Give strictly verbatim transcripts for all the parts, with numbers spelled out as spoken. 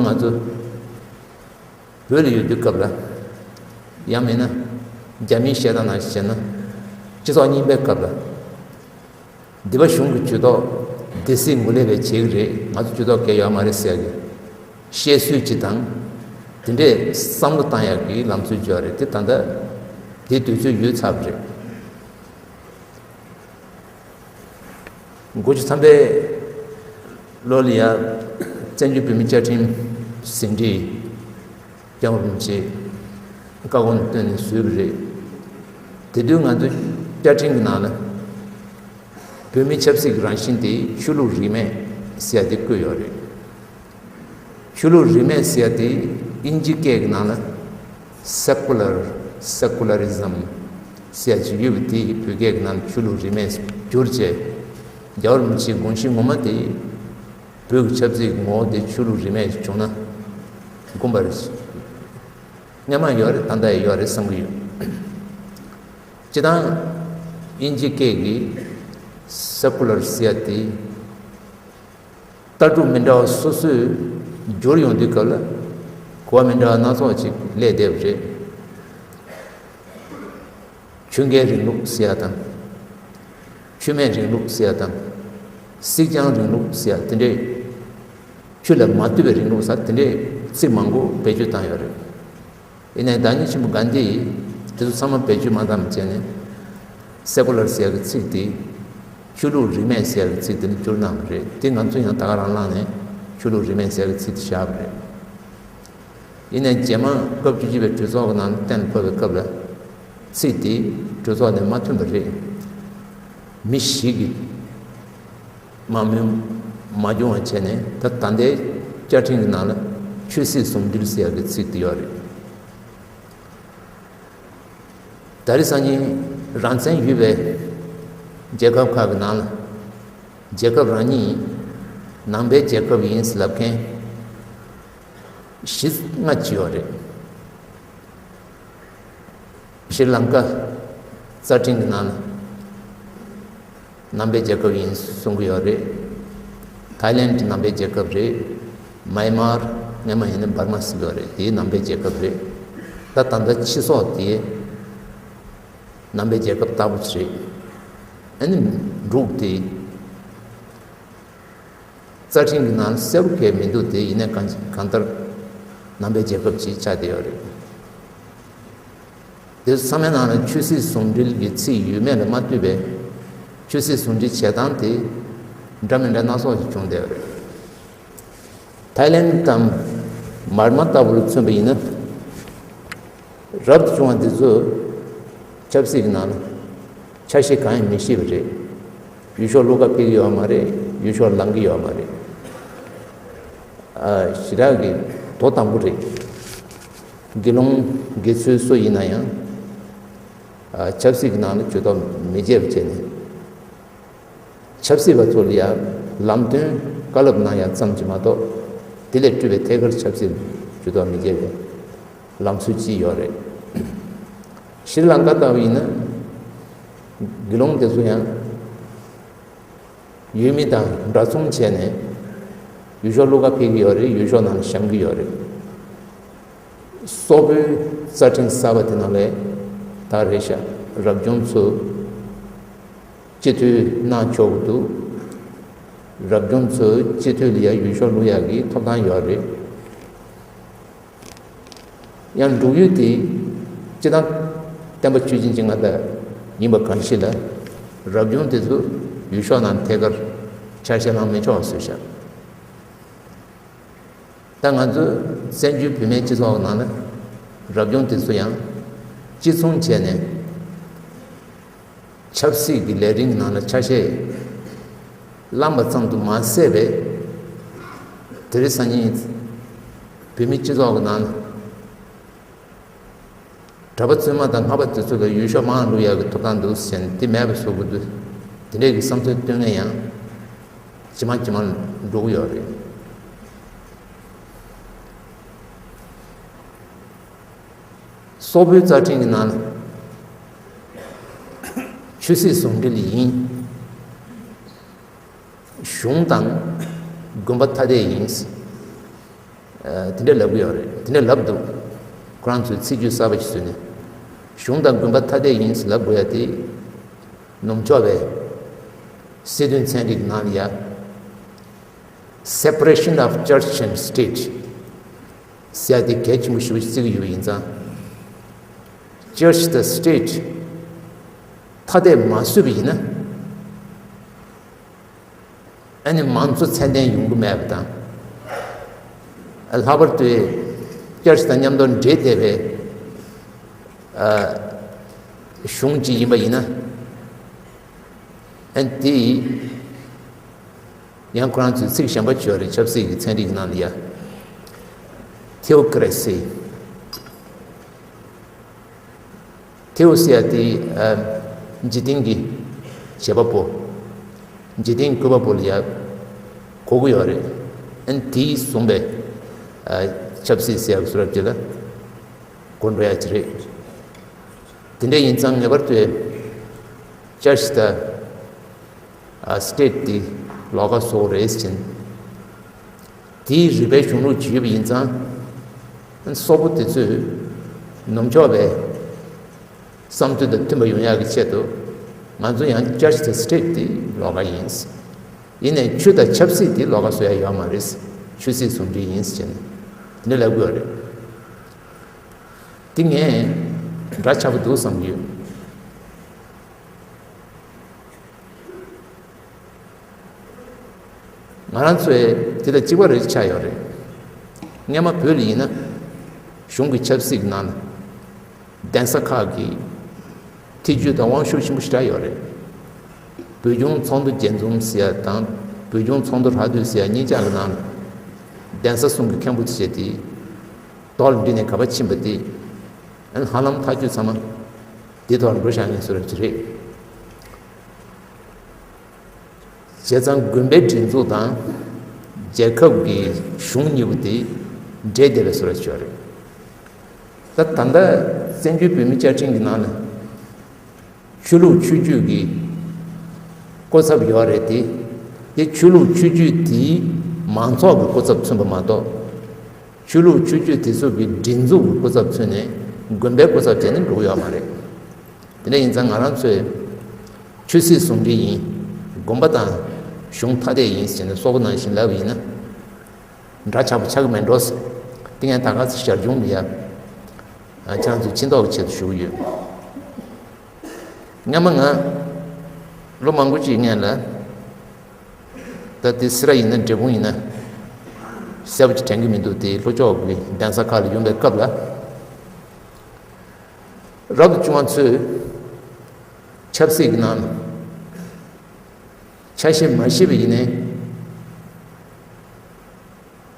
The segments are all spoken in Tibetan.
ང་ཚོ་བོད་ལ་ཡོད་དུས་སྐབས་ལ། ཡང་མིན་ན་རྒྱ་མིའི་བཤད་སྟངས་ནང་བཤད་ན། སྤྱི་ཚོགས་རྙིང་པའི་སྐབས་ལ། སྡེ་པ་གཞུང་གི་ཇུས་གཏོགས་སྡེ་སྲིད་ངོས་ལེན་པའི་བྱེད་ཀྱི་རེད། ང་ཚོ་ཇུས་གཏོགས་གལ་ཡོད་མ་རེད་ཟེར་གི་བཤད་སྲོལ་ཅིག་དང་། དེ་འདྲའི་བསམ་བློ་བཏང་ཡག་གི་ལམ་སྲོལ་ཅིག་ཡོད་རེད། དེ་ད་ལྟ་དེ་དུས་ཚོད་ཡོལ་ཚར་བ་རེད། དགུ་བཅུ་ཐམ་པའི་ལོ་ལ་ཡ། བཙན་བྱོལ་བོད་མིའི་བཅའ་ཁྲིམས་ཟིན་བྲིས། རྒྱལ་བ་རིན་པོ་ཆེས་བཀའ་དགོངས་བཏོན་ནས་བཟོས་པ་རེད། དེ་དུས་ང་ཚོའི་བཅའ་ཁྲིམས་ཀྱི་ནང་ལ། བོད་མིའི་ཆབ་སྲིད་ཀྱི་རང་བཞིན་དེ་ཆོས་ལུགས་རིས་མེད་ཟེར་ཡ་དེ་བཀོད་ཡོད་རེད། ཆོས་ལུགས་རིས་མེད་ཟེར་ཡ་དེ་དབྱིན་ཇིའི་སྐད་ཀྱི་ནང་ལ་secular, secularism ཟེར་ཡ་ཅིག་ཡོད་པ་དེ་བོད་སྐད་ཀྱི་ནང་ལ་ཆོས་ལུགས་རིས་མེད་བསྒྱུར་བྱས། རྒྱལ་བ་རིན་པོ་ཆེའི་དགོངས་གཞི་ངོ་མ་དེ། བོད་ཀྱི་ཆབ་སྲིད་ཀྱི་ངོ་བོ་དེ་ཆོས་ལུགས་རིས་མེད་ཅིག་བྱུང་ན་དགོངས་པ་རེད། སྔོན་མ་ཡོད་རེད། ད་ལྟ་ཡང་ཡོད་རེད་བསམ་གྱི་ཡོད། སྤྱིར་བཏང་དབྱིན་ཇི་སྐད་ཀྱི་secular ཟེར་ཡ་དེ། ལྟ་གྲུབ་མི་འདྲ་བ་སོ་སོས་བསྒྱུར་ཡོང་དུས་སྐབས་ལ་གོ་བ་མི་འདྲ་བ་སྣ་ཚོགས་ཅིག་སླེབས་བསྡད་པ་རེད། ཆོས་འགལ་རིང་ལུགས་ཟེར་ཡ་དང་། ཆོས་མེད་རིང་ལུགས་ཟེར་ཡ་དང་། སྲིད་རྐྱང་རིང་ལུགས་ཟེར་ཡ་དེ་འདྲའི། ཆོས་ལ་མ་ལྟོས་པའི་རིང་ལུགས་ཟེར་དེ་འདྲའི་ཚིག་མང་པོ་བེད་སྤྱོད་བཏང་ཡོད་རེད། ཡིན་ནའི་བདག་ཉིད་ཆེན་པོ་གྷན་དྷི་ཡིས་དེ་ཚོ་ཚང་མ་བེད་སྤྱོད་མ་བཏང་བ་བྱས་ནས། secular ཟེར་ཡ་གི་ཚིག་དེ་ཆོས་ལུགས་རིས་མེད་ཟེར་ཡ་གི་ཚིག་དེ་ནས་བསྒྱུར་གནང་བ་རེད། དེ་ང་ཚོ་ཡང་ད་ག་རང་བླངས་ནས་ཆོས་ལུགས་རིས་མེད་ཟེར་ཡ་གི་ཚིག་དེ་བཞག་པ་རེད། ཡིན་ནའི་རྗེས་མ་སྐབས་བཅུ་གཅིག་པའི་གྲོས་ཚོགས་ཀྱི་ནང་གཏན་ཕབ་པའི་སྐབས་ལ་ཚིག་དེ་གྲོས་ཚོགས་ནས་མ་ཐོན་པ་རེད། མི་ཞིག་གིས་མ་མོས་མ་བྱུང་བ་བྱས་ནས། ད་ད་ལྟའི་བཅའ་ཁྲིམས་ཀྱི་ནང་ལ་ཆོས་སྲིད་ཟུང་འབྲེལ་ཟེར་ཡ་གི་ཚིག་དེ་ཡོད་རེད། ད་རེས་སང་ཉིན་རང་བཙན་ཡོད་པའི་རྒྱལ་ཁབ་ཁག་གི་ནང་ལ་རྒྱལ་ཁབ་རང་ཉིད་ནང་པའི་རྒྱལ་ཁབ་ཡིན་ཟེར་ལབ་མཁན་བཞི་ལྔ་ཅིག་ཡོད་རེད། ཤྲི་ལང་ཀ་རྩ་ཁྲིམས་ཀྱི་ནང་ལ་ནང་པའི་རྒྱལ་ཁབ་ཡིན་གསུང་གི་ཡོད་རེད། ཐའི་ལེན་ནང་པའི་རྒྱལ་ཁབ་རེད། མཱི་མར་སྔོན་མ་ཡིན་ན་འབར་མ་ཟེར་གི་ཡོད་རེད། དེའི་ནང་པའི་རྒྱལ་ཁབ་རེད། ད་ད་ལྟ་ཕྱི་སོག་དེ་ནང་པའི་རྒྱལ་ཁབ་ལྟ་བུ་ཞིག་རེད། ཨ་ནི་འབྲུག་དེ་རྩ་ཁྲིམས་ཀྱི་ནང་གསལ་པོ་གང་ཡང་མི་འདུག་དེ་ཡིན་ནའི་གང་གང་ལྟར་ནང་པའི་རྒྱལ་ཁབ་ཅིག་ཆགས་བསྡད་ཡོད་རེད། དེ་ཚོ་ཚང་མའི་ནང་ལ་ཆོས་སྲིད་ཟུང་འབྲེལ་གྱི་ཚིག་ཡོད་མེད་ལ་མ་ལྟོས་པའི་ཆོས་སྲིད་ཟུང་འབྲེལ་བྱེད་སྟངས་དེ་འདྲ་མི་འདྲ་སྣ་ཚོགས་ཤིག་བྱུང་བསྡད་ཡོད་རེད། ཐའི་ལེན་དང་མར་མ་ལྟ་བུར་མཚོན་པ་ཡིན་ན། རབ་ཏུ་བྱུང་བ་འདི་ཚོ་ཆབ་སྲིད་ཀྱི་ནང་ལ་ཆ་ཤས་གང་ཡང་མི་ཤེས་པ་རེད། ཡུལ་ཤོག་ཀློག་ག་ཕེབས་ཀྱི་ཡོད་མ་རེད། ཡུལ་ཤོག་ལང་གི་ཡོད་མ་རེད། ཨ། ཞེ་དྲག་གི་དོ་དམ་པོ་རེད། དགེ་སློང་དགེ་ཚུལ་སུ་ཡིན་ན་ཡང་། ཨ། ཆབ་སྲིད་ཀྱི་ནང་ལ་ཇུས་གཏོགས་མི་བྱེད་པ་བྱས་ནས། ཆབ་སྲིད་པ་ཚོ་ལ་ཡང་ལམ་སྟོན་བཀའ་སློབ་གནང་ཡག་ཙམ་གྱིས་མ་གཏོགས། དེ་ལས་སྤྲོས་པའི་ཐད་ཀར་ཆབ་སྲིད་ཇུས་གཏོགས་མི་བྱེད་པའི་ལམ་སྲོལ་ཅིག་ཡོད་རེད། ཤྲི་ལང་ཀ་ལྟ་བུ་ཡིན་ན། དགེ་སློང་དེ་ཚོ་ཡང་ཡུལ་མི་དང་འདྲ་མཚུངས་བྱས་ནས་ཡུལ་ཤོག་ཀློག་ག་ཕེབས་ཀྱི་ཡོད་རེད། ཡུལ་ཤོག་ནང་ལ་བཞེངས་ཀྱི་ཡོད་རེད། སོག་པོའི་རྩ་ཁྲིམས་གསར་པ་དེ་ནང་ལ་ད་རེད་ཤག་རབ་བྱུང་ཚོ་སྤྱི་འཐུས་གནང་ཆོག་གི་འདུག་རབ་བྱུང་ཚོ་སྤྱི་འཐུས་ལ་ཡ་ཡུལ་ཤོག་ཀློག་ཡག་གི་ཐོབ་ཐང་ཡོད་རེད། ཡང་འབྲུག་ཡུལ་དེ་སྤྱིར་བཏང་བསྟན་པ་ཆོས་བཞིན་གྱི་མངའ་བདག་ཡིན་པ་གང་ཞིག་ལ། རབ་བྱུང་དེ་ཚོ་ཡུལ་ཤོག་ནང་ཐད་ཀར་ཆ་ཤས་བླང་མི་ཆོག་བཟོས་ཤག་ད་ང་ཚོ་བཙན་བྱོལ་བོད་མིའི་སྤྱི་ཚོགས་ནང་ལ་རབ་བྱུང་དེ་ཚོ་ཡང་གཅིག་མཚུངས་བྱས་ནས། ཆབ་སྲིད་ཀྱི་ལས་རིམ་ནང་ལ་ཆ་ཤས་བླངས་པ་ཙམ་དུ་མ་ཟད་པའི། དེ་རིང་སང་ཉིན་བོད་མིའི་སྤྱི་ཚོགས་ཀྱི་ནང་ལ་གྲྭ་པ་བཙུན་མ་དང་སྔགས་པ་དེ་ཚོ་ལ་ཡུལ་ཤོག་མང་བླུག་ཡག་གི་ཐོབ་ཐང་འདུག་ཟེར་ནས་དེ་མེད་པ་བཟོ་དགོས་དུས། དེ་འདྲས་ཀྱི་བསམ་ཚུལ་བཏོན་མཁན་ཡང་ཇེ་མང་ཇེ་མང་འགྲོ་གི་ཡོད་རེད། སོག་པོའི་རྩ་ཁྲིམས་ཀྱི་ནང་ལ་ཆོས་སྲིད་ཟུང་འབྲེལ་ཡིན། གཞུང་དང་དགོན་པ་ཐ་དད་ཡིན། དེ་འདྲ་ལབ་གི་ཡོད་རེད། དེ་འདྲ་ལབ་འདུག་ཁོ་རང་ཚོས་ཚིག་བརྗོད་གསར་པ་ཞིག་བཟོས་ནས། གཞུང་དང་དགོན་པ་ཐ་དད་ཡིན་ཟེར་ལབ་དགོས་ཡ་དེ། ནུབ་ཕྱོགས་པའི་སྲིད་དོན་ཚན་རིག་ནང་ལ་ཡ། Separation of Church and State ཟེར་ཡ་དེ་གལ་ཆེན་པོ་ཞེ་པོ་ཅིག་བརྩི་གི་ཡོད་པ་ཡིན་ཙང་། Church དང་State ཐ་དད་མ་བཟོས་པ་ཡིན་ན། ཨ་ནི་མང་གཙོ་ཚད་ལྡན་ཡོང་གི་མེད་པ་དང་། ལྷག་པར་དུ་Church དང་མཉམ་དུ་འབྲེལ་བསྡད་པའི་གཞུང་ཅིག་ཡིན་པ་ཡིན་ན། ཨ་ནི་དེ་ཡང་ཁོ་རང་ཚོས་ཚིག་གཞན་པ་བརྗོད་རེད། ཆབ་སྲིད་ཀྱི་ཚན་རིག་ནང་ལ་ཡ། Theocracy དེའུ་ཟེར་ཡ་དེ། ཨ། འཇིག་རྟེན་གྱི་བྱེད་པ་པོ། འཇིག་རྟེན་བཀོད་པ་པོ་ལ་ཡ་གོ་གི་ཡོད་རེད། ཨ་ནི་དེས་བཟུང་བའི་ཨ། ཆབ་སྲིད་ཟེར་ཡ་གི་བཟོ་འདྲ་ཅིག་ལ་གོ་འགྲོ་ཡ་ཅིག་རེད། དེ་འདྲ་ཡིན་ཙང་ངེས་པར་དུ་Church དང་ཨ། State དེ་ལོགས་ཀ་བཟོ་དགོས་རེད་ཟེར་ནས། དེའི་རིག་པའི་གཞུང་ལུགས་ཅིག་ཡོད་པ་ཡིན་ཙང་། སོག་པོ་དེ་ཚོས་ནུབ་ཕྱོགས་པའི་བསམ་ཚུལ་དང་མཐུན་པ་ཡོང་ཡག་གི་ཆེད་དུ། ང་ཚོ་ཡང་Church དང་State དེ་ལོགས་ཀ་ཡིན། ཡིན་ནའི་ཆོས་དང་ཆབ་སྲིད་དེ་ལོགས་ཀ་བཟོ་ཡ་ཡོད་མ་རེད། ཆོས་སྲིད་ཟུང་འབྲེལ་ཡིན་ཟེར་ནས་དེ་འདྲ་ལབ་དགོས་རེད། དེ་ངས་འདྲ་ཆགས་པོ་འདུག་བསམ་གྱི་ཡོད། ང་རང་ཚོའི་དེ་དང་གཅིག་པ་རེད་ཆགས་ཡོད་རེད། སྔན་མ་བོད་ལ་ཡིན་ན། གཞུང་གི་ཆབ་སྲིད་ཀྱི་ནང་ལ་གདན་ས་ཁག་གི་ཐེ་ཇུས་དང་དབང་ཤུགས་ཆེན་པོ་ཞེ་དྲག་ཡོད་རེད། བོད་ལྗོངས་ཚོགས་འདུ་རྒྱས་འཛོམས་ཟེར་ཡ་དང་བོད་ལྗོངས་ཚོགས་འདུ་རགས་བསྡུས་ཟེར་ཡ་གཉིས་ཆ་གི་ནང་ལ་གདན་ས་གསུམ་གྱི་མཁན་པོ་བྱས་ཏེ། རྡོ་ལ་འགྲིལ་ནས་ག་པར་ཕྱིན་པ་དེ། ཧ་ལམ་ཐག་གཅོད་ཚང་མ་དེ་ཐོག་ལ་འགྲོ་བཞག་མཁན་བཟོ་འདྲ་ཅིག་རེད། བྱས་ཙང་དགོན་པའི་སྒྲིག་འཛུགས་དང་རྒྱལ་ཁབ་ཀྱི་གཞུང་གཉིས་པོ་དེ་འདྲེས་བསྡད་པའི་བཟོ་འདྲ་ཅིག་ཡོད་རེད། ད་ད་ལྟ་བཙན་བྱོལ་བོད་མིའི་བཅའ་ཁྲིམས་ཀྱི་ནང་ལ་ཆོས་ལུགས་ཆོས་བརྒྱུད་ཀྱི་སྐུ་ཚབ་ཡོད་རེད་དེ། དེ་ཆོས་ལུགས་ཆོས་བརྒྱུད་དེའི་མང་ཚོགས་ཀྱི་སྐུ་ཚབ་མཚོན་པ་མ་གཏོགས། ཆོས་ལུགས་ཆོས་བརྒྱུད་དེ་ཚོ་གི་སྒྲིག་འཛུགས་ཀྱི་སྐུ་ཚབ་མཚོན་ནས་དགོན་པའི་སྐུ་ཚབ་བྱས་ནས་འགྲོ་གི་ཡོད་མ་རེད། དེ་འདྲ་ཡིན་ཙང་ང་རང་ཚོས་ཆོས་སྲིད་ཟུང་འབྲེལ་ཡིན། དགོན་པ་དང་གཞུང་ཐ་དད་ཡིན་ཟེར་ནས་སོག་པོ་ནང་བཞིན་ལབ་པ་ཡིན་ན། འདྲ་ཆགས་པོ་ཆགས་ཀྱི་མེད་འགྲོ་ཟེར། དེ་ངས་ད་ག་ཚོད་ཞར་བྱུང་ལ་ཡ། ཁྱེད་རང་ཚོའི་ཕྱི་ཐོག་གི་ཆེད་དུ་ཞུ་གི་ཡོད། སྔན་མ་ང་ལོ་མང་པོ་ཅིག་སྔན་ལ། ད་དེ་སི་ར་ཡིན་ན་འབྲས་སྤུངས་ཡིན་ན་གསལ་པོ་ཅིག་དྲན་གྱི་མི་འདུག་དེ་ལྷོ་ཕྱོགས་ཀྱི་གདན་ས་ཁག་ལ་ཡོང་པའི་སྐབས་ལ། རབ་ཏུ་བྱུང་བ་ཚོས་ཆབ་སྲིད་ཀྱི་ནང་ལ་ཆ་ཤས་མ་ཤེས་པ་ཡིན་ནའི།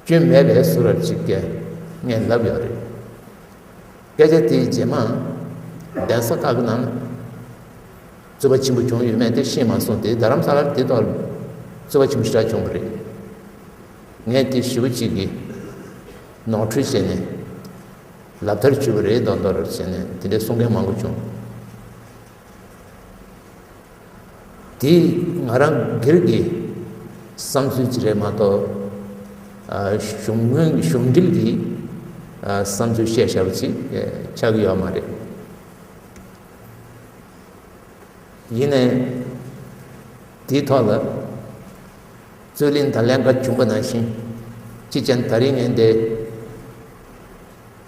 སྐྱོན་མེད་པའི་བཟོ་འདྲ་ཅིག་གིས་ངས་ལབ་ཡོད་རེད། སྐད་ཆ་དེའི་རྗེས་མ་གདན་ས་ཁག་གི་ནང་རྩོད་པ་ཆེན་པོ་བྱུང་ཡོད་མེད་དེ་ཤེས་མ་སོང་སྟེ། རྡ་རམ་ས་ལར་དེ་ཐོག་རྩོད་པ་ཆེན་པོ་ཞེ་དྲག་བྱུང་བ་རེད། ངས་དེ་ཞེ་པོ་ཅིག་གི་ནོར་འཁྲུལ་བྱས་ནས་ལབ་མཐར་གྱུར་པ་རེད་མདོག་མདོག་བྱས་ནས་དེ་འདྲའི་གསུང་མཁན་མང་པོ་བྱུང་། དེ་ང་རང་སྒེར་གྱི་བསམ་ཚུལ་ཅིག་རེད་མ་གཏོགས། ཨ། གཞུང་ངོས་གཞུང་འབྲེལ་གྱི་ཨ། བསམ་ཚུལ་བཤད་བཞག་པ་ཅིག་ཨ། ཆགས་ཀྱི་ཡོད་མ་རེད། ཡིན་ནའི་དེའི་ཐོག་ལ་རྩོད་གླེང་དང་ཀླན་ཀ་བྱུང་པ་ནང་བཞིན། གཅིག་བྱས་ན་ད་རིང་ངས་འདི།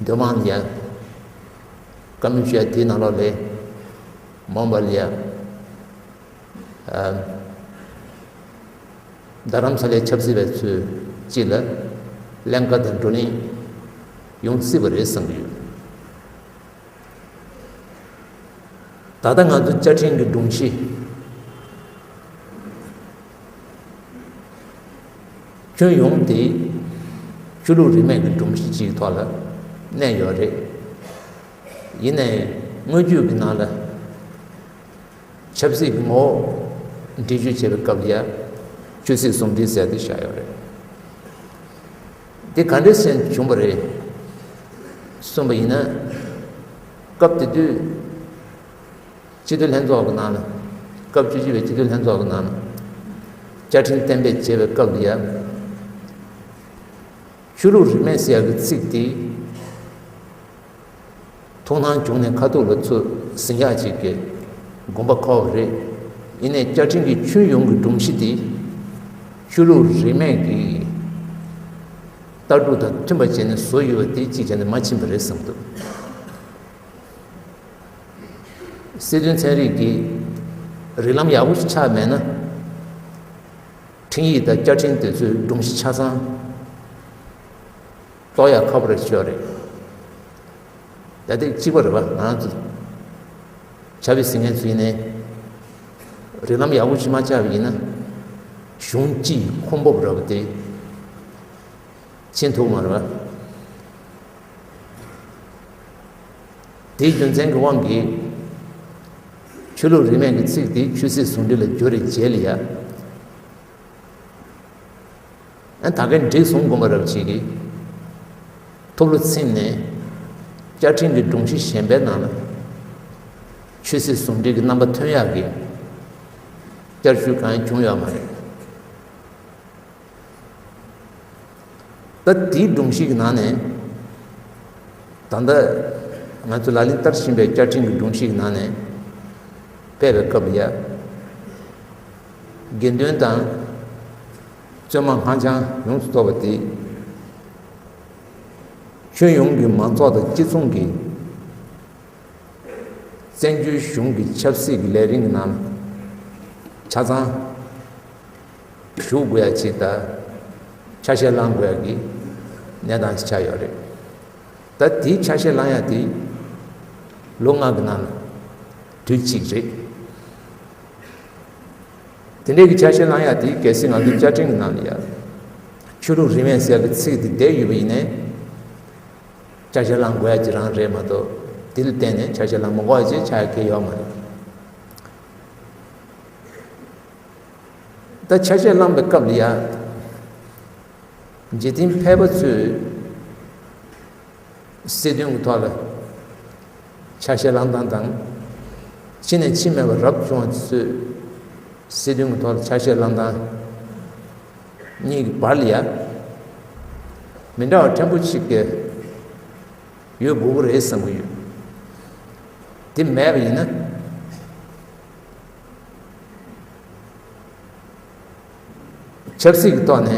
སྡོད་དམངས་ལ་ཡ་བཀའ་མོལ་ཞུ་ཡ་དེའི་ནང་ལོགས་ལ། མ་འོངས་པ་ལ་ཡ། ཨ། རྡ་རམ་ས་ལའི་ཆབ་སྲིད་པ་ཚོའི་དཀྱིལ་ལ་ཀླན་ཀ་དང་བགྲོ་གླེང་ཡོང་སྲིད་པ་རེད་བསམ་གྱི་ཡོད། ད་ལྟ་ང་ཚོ་བཅའ་ཁྲིམས་ཀྱི་སྒྲོམ་གཞི། ཁྱོན་ཡོངས་དེ་ཆོས་ལུགས་རིས་མེད་ཀྱི་སྒྲོམ་གཞི་གཅིག་ཐོག་ལ་གནས་ཡོད་རེད། ཡིན་ནའི་དངོས་བརྒྱུད་ཀྱི་ནང་ལ་ཆབ་སྲིད་ཀྱི་ངོ་བོ་འདྲི་གཅོད་བྱེད་པའི་སྐབས་ལ་ཡ་ཆོས་སྲིད་ཟུང་འབྲེལ་ཟེར་དེ་བཞག་ཡོད་རེད། དེ་ག་འདྲ་སེ་བྱུང་བ་རེད་གསུངས་པ་ཡིན་ན། སྐབས་དེ་དུས་སྤྱི་འཐུས་ལྷན་ཚོགས་ཀྱི་ནང་ལ། སྐབས་བཅུ་གཅིག་པའི་སྤྱི་འཐུས་ལྷན་ཚོགས་ཀྱི་ནང་ལ་བཅའ་ཁྲིམས་གཏན་འབེབས་བྱས་པའི་སྐབས་ལ་ཡ། ཆོས་ལུགས་རིས་མེད་ཟེར་ཡག་གི་ཚིག་དེ། ཐུགས་སྣང་བྱུང་ནས་ཁ་ཐུག་ལ་ཚུར་ཟིན་ཡག་ཅིག་གི་དགོངས་པ་འཁོར་བ་རེད། ཡིན་ནའི་བཅའ་ཁྲིམས་ཀྱི་ཁྱོན་ཡོངས་ཀྱི་སྒྲོམ་གཞི་དེ་ཆོས་ལུགས་རིས་མེད་ཀྱི་ལྟ་གྲུབ་དང་མཐུན་པ་བྱས་ནས་བཟོ་ཡོད་པ་དེ་གཅིག་བྱས་ནས་མ་ཕྱིན་པ་རེད་བསམ་འདུག་སྲིད་དོན་ཚན་རིག་གི་རིགས་ལམ་ཡག་པོ་ཞིག་ཆགས་མེད་ན། ཁྲིམས་ཡིག་དང་བཅའ་ཁྲིམས་དེ་ཚོའི་སྒྲོམ་གཞི་ཆ་ཚང་རྟོགས་ཡག་ཁག་པོ་རེད་ཤོད་རེད། ད་ལྟའི་གཅིག་པ་རེད་པ། ང་རང་ཚོ་བྱ་བའི་ཟིན་ངན་ཚུལ་ནས་རིགས་ལམ་ཡག་པོ་ཞིག་མ་ཆགས་པ་ཡིན་ན། གཞུང་སྤྱིའི་ཁོང་འབབ་ར་བ་དེ་ཕྱིན་ཐུབ་མ་རེད་པ། དེའི་རྒྱུ་མཚན་གྱི་དབང་གིས་ཆོས་ལུགས་རིས་མེད་ཀྱི་ཚིག་དེ་ཆོས་སྲིད་ཟུང་འབྲེལ་ལ་བསྒྱུར་རེ་བྱས་ལ་ཡ། ཨ་ད་གིན་འགྲིག་སོང་དགོངས་པ་ར་བ་ཅིག་གིས་ཐུགས་ལ་ཚིམ་ནས་བཅའ་ཁྲིམས་ཀྱི་སྒྲོམ་གཞི་གཞན་པའི་ནང་ལ་ཆོས་སྲིད་ཟུང་འབྲེལ་གྱི་རྣམ་པ་ཐོན་ཡག་གི་བསྐྱར་ཞུ་གང་ཡང་བྱུང་ཡོད་མ་རེད། ད་དེའི་སྒྲོམ་གཞི་གི་ནང་ནས་ད་ལྟ་ང་ཚོ་ལག་ལེན་བསྟར་བཞིན་པའི་བཅའ་ཁྲིམས་ཀྱི་སྒྲོམ་གཞི་གི་ནང་ནས་ཕེབས་པའི་སྐབས་ལ་ཡ། དགེ་འདུན་དང་བཙུན་མ་སྔགས་འཆང་ཡོངས་སུ་རྫོགས་པ་དེ་ཁྱོན་ཡོངས་ཀྱི་མང་ཚོགས་དང་སྤྱི་ཚོགས་ཀྱི་བཙན་བྱོལ་གཞུང་གི་ཆབ་སྲིད་ཀྱི་ལས་རིམ་གྱི་ནང་ཆ་ཚང་ཞུགས་དགོས་ཡ་ཅིག་དང་ཆ་ཤས་བླང་དགོས་ཡ་གི་གནས་སྟངས་ཤིག་ཆགས་ཡོད་རེད། ད་དེའི་ཆ་ཤས་བླང་ཡ་དེ་ལོ་ལྔ་གི་ནང་ལ་དུས་གཅིག་རེད། དེ་འདྲའི་གི་ཆ་ཤས་བླང་ཡ་དེ་གལ་སྲིད་ང་ཚོའི་བཅའ་ཁྲིམས་ཀྱི་ནང་ལ་ཡ་ཆོས་ལུགས་རིས་མེད་ཟེར་གི་ཚིག་དེ་བསྡད་ཡོད་པ་ཡིན་ནའི། ཆ་ཤས་བླང་དགོས་ཡ་ཅིག་རང་རེད་མ་གཏོགས་དེ་ལ་བརྟེན་ནས་ཆ་ཤས་བླང་མི་དགོས་ཡ་ཅིག་ཆགས་ཡ་གང་ཡང་ཡོད་མ་རེད། ད་ཆ་ཤས་བླངས་པའི་སྐབས་ལ་ཡ། འཇིག་རྟེན་ཕལ་པ་ཚོས་སྲིད་དོན་གྱི་ཐོག་ལ་ཆ་ཤས་བླང་སྟངས་དང་། ཕྱི་ནས་ཕྱི་མེད་པ་རབ་བྱུང་བ་ཚོས་སྲིད་དོན་གྱི་ཐོག་ལ་ཆ་ཤས་བླང་སྟངས་གཉིས་ཀྱི་བར་ལ་ཡ། མི་འདྲ་བ་ཕྲན་བུ་ཞིག་གི་ཡོད་དགོས་ཀྱི་རེད་བསམ་གྱི་ཡོད། དེ་མེད་པ་ཡིན་ན། ཆབ་སྲིད་ཀྱི་ཐོག་ནས།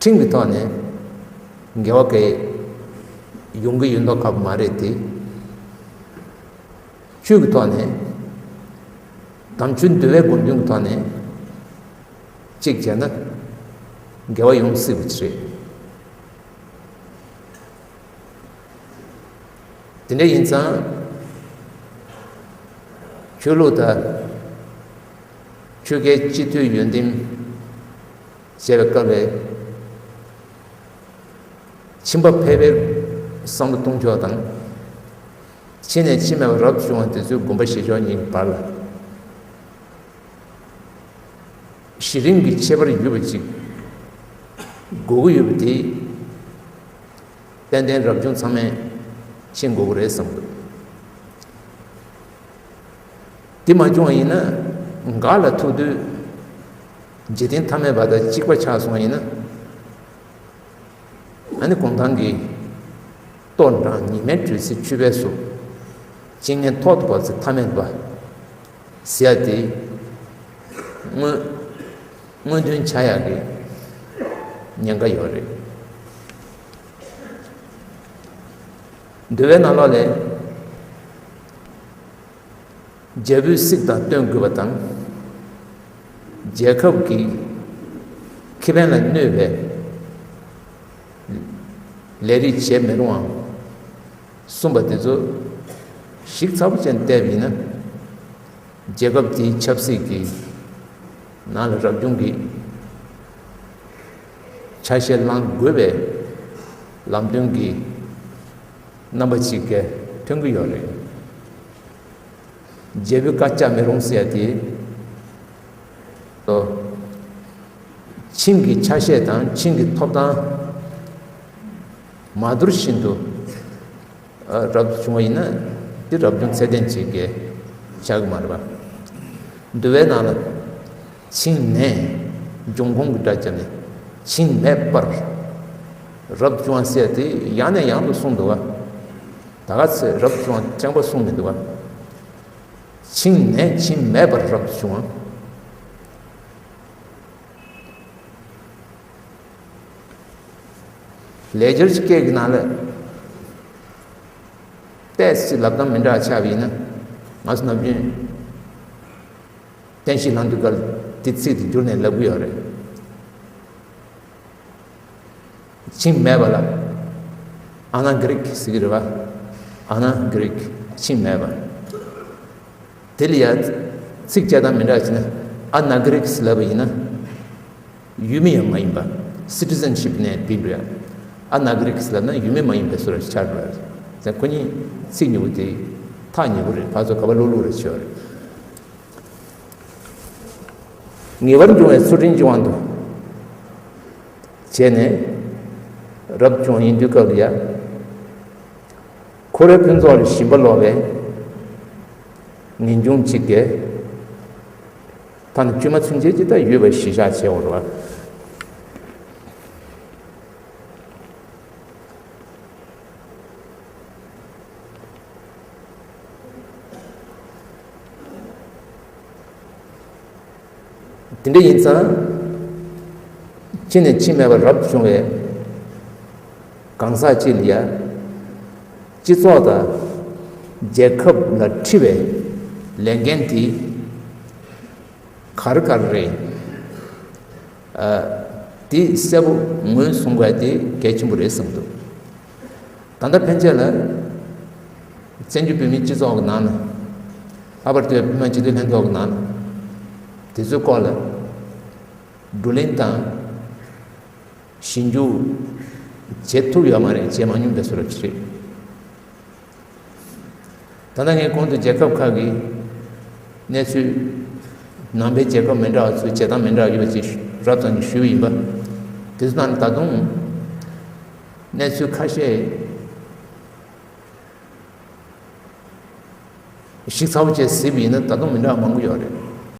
ཁྲིམས་ཀྱི་ཐོག་ནས་འགལ་བ་གང་ཡང་ཡོང་གི་ཡོད་མདོག་ཁ་པོ་མ་རེད་དེ། ཆོས་ཀྱི་ཐོག་ནས། དམ་ཆོས་འདུལ་བའི་སྒོམ་སྒྲུབ་ཀྱི་ཐོག་ནས་གཅིག་བྱས་ན་འགལ་བ་ཡོང་སྲིད་པ་ཅིག་རེད། དེ་འདྲ་ཡིན་ཙང་། ཆོས་ལུགས་དང་ཆོལ་ཁའི་སྤྱི་འཐུས་ཡོན་ཏན་ཞེས་པའི་སྐབས་ལ། ཕྱིན་པ་ཕལ་པའི་བསམ་བློ་གཏོང་ཕྱོགས་དང་། ཕྱི་ནས་ཕྱི་མེད་པ་རབ་བྱུང་བ་དེ་ཚོའི་དགོངས་པ་བཞེས་ཕྱོགས་གཉིས་ཀྱི་བར་ལ། གཞི་རིམ་གྱི་ཁྱད་པར་ཡོད་པ་ཅིག་དགོས་ཀྱི་ཡོད་པ་དེ་ཏན་ཏན་རབ་བྱུང་ཚང་མས་ཤེས་དགོས་ཀྱི་རེད་བསམ་གྱི་འདུག་དེ་མ་བྱུང་བ་ཡིན་ན་འགག་ལ་ཐུག་དུས་འཇིག་རྟེན་ཐ་མལ་པ་དང་གཅིག་པ་ཆགས་སོང་བ་ཡིན་ན། ཨ་ནི་གུང་ཐང་གི་ལྟོ་འགྲངས་ཉི་མའི་དྲོད་ཚད་ཆུ་བས་བསུབ། སྤྱན་ལྔའི་ཐོག་ཏུ་བབས་ཚེ་ཐ་མལ་པ་ཟེར་ཡ་དེ་དངོས་དངོས་དོན་ཆགས་ཡག་གི་ཉེན་ཁ་ཡོད་རེད། འདུལ་བའི་ནང་ལོགས་ལས། རྒྱལ་པོས་སྲིད་དང་བསྟུན་དགོས་པ་དང་། རྒྱལ་ཁབ་ཀྱི་ཁེ་ཕན་ལ་གནོད་པའི་ལས་རིགས་བྱེད་མི་རུང་བ་གསུངས་པ་དེ་ཚོ་ཞིབ་ཚགས་པོ་བྱས་ནས་བལྟས་པ་ཡིན་ན། རྒྱལ་ཁབ་དེའི་ཆབ་སྲིད་ཀྱི་ནང་ལ་རབ་བྱུང་གི་ཆ་ཤས་བླང་དགོས་པའི་ལམ་སྟོན་གྱི་རྣམ་པ་ཅིག་ག་ཐོན་གྱི་ཡོད་རེད། རྒྱལ་པོའི་བཀའ་བཅག་མི་རུང་ཟེར་ཡ་དེ། ཁྱིམ་གྱི་ཆ་ཤས་དང་ཁྱིམ་གྱི་ཐོབ་ཐང་མ་བསྡུར་བཞིན་དུ་རབ་ཏུ་བྱུང་བ་ཡིན་ན་དེ་རབ་བྱུང་ཚད་ལྡན་ཅིག་གི་ཆགས་ཀྱི་མ་རེད་པ། འདུལ་བའི་ནང་ལ། ཁྱིམ་ནས་འབྱུང་ཁུངས་ཀྱི་སྒྲ་བརྒྱབ་ནས་ཁྱིམ་མེད་པར། རབ་བྱུང་བ་ཟེར་དེ་ཡང་ནས་ཡང་དུ་གསུངས་འདུག་བ། ད་ག་ཚོད་རབ་བྱུང་བ་རྐྱང་པ་གསུངས་མི་འདུག་བ། འཆིང་ནས་འཆིང་མེད་པར་རབ་བྱུང་བ། ལེགས་སྦྱར་གྱི་སྐད་ཀྱི་ནང་ལ་ཏོག་ཙམ་ལབ་སྟངས་མི་འདྲ་བ་ཆགས་པ་ཡིན་ན། ང་ཚོ་ནམ་རྒྱུན་བསྟན་བཤིག་ལྷག་འདུས་སྐབས་དེ་ཚིག་དེ་བསྒྱུར་ནས་ལབ་གི་ཡོད་རེད། འཆིང་མེད་པ་ལ་ཨ་ན་གྷི་རིག་ཟེར་གི་རེད་བ། ཨ་ན་གྷི་རིག་འཆིང་མེད་པ། དེ་ལ་ཡ་ཚིག་བཅད་སྟངས་མི་འདྲ་བ་བྱས་ན། ཨ་ན་གྷི་རིག་ལབ་པ་ཡིན་ན་ཡུལ་མི་ཡང་མ་ཡིན་པ། སི་ཊི་ཟན་ཤིབ་ནས་བིན་རེད། ཨ་ན་གྷི་རིག་ལབ་ན་ཡུལ་མི་མ་ཡིན་པའི་བཟོ་འདྲ་ཆགས་འགྲོ་ཡ་རེད། ཁོ་གཉིས་ཚིག་གཉིས་པོ་དེ་ཐག་ཉེ་པོ་རེད། ཕར་ཚུར་ག་པར་ལྷུག་ལྷུག་རེ་བྱས་པ་རེད། ངེས་པར་འབྱུང་བའི་ཚུལ་ཁྲིམས་ཀྱི་དབང་དུ་བྱས་ནས་རབ་བྱུང་ཡིན་དུས་སྐབས་ལ་ཡ། འཁོར་བའི་ཕུན་ཚོགས་ལ་ཞེན་པ་ལོག་པའི་ངེས་འབྱུང་གཅིག་གིས། ད་ནི་བཅོས་མ་ཚུན་ཆད་ཀྱི་ད་ཡོད་པ་གཞིར་བཞག་བྱས་འོང་རོགས། དེ་འདྲ་ཡིན་ཙང་། འཆིང་ནས་འཆིང་མེད་པར་རབ་བྱུང་བའི་གང་ཟག་ཅིག་ལ་ཡ། སྤྱི་ཚོགས་དང་རྒྱལ་ཁབ་ལ་འཁྲི་བའི་ལས་འགན་དེ་ག་རེ་ག་རེ་རེད། ཨ། དེ་གསལ་པོ་ངོས་བཟུང་དགོས་དེ་གལ་ཆེན་པོ་རེད་བསམ་འདུག་ད་ལྟ་ཕན་ཆད་ལ་བཙན་བྱོལ་བོད་མིའི་སྤྱི་ཚོགས་ཀྱི་ནང་ན། ལྷག་པར་དུ་བོད་མི་མང་སྤྱི་འཐུས་ལྷན་ཚོགས་ཀྱི་ནང་ན། དེ་ཚོའི་སྐོར་ལ་བགྲོ་གླེང་དང་ཞིབ་འཇུག་བྱེད་ཐུབ་ཡོད་མ་རེད། བྱེད་མ་མྱོང་པའི་བཟོ་འདྲ་ཅིག་རེད། ད་ལྟ་ངས་གོང་དུ་རྒྱལ་ཁབ་ཁག་གི་གནས་ཚུལ། ནང་པའི་རྒྱལ་ཁབ་མི་འདྲ་བ་ཚོའི་བྱེད་སྟངས་མི་འདྲ་བ་ཡོད་པ་ཅིག་རབ་ཙམ་ཞིག་ཞུས་པ་ཡིན་པ། དེ་ཚོ་ནང་ནས་ད་དུང་གནས་ཚུལ་ཁ་ཤས་ཞིབ་ཚགས་པོ་བྱས་གཟིགས་པ་ཡིན་ན་ད་དུང་མི་འདྲ་བ་མང་པོ་ཡོད་རེད།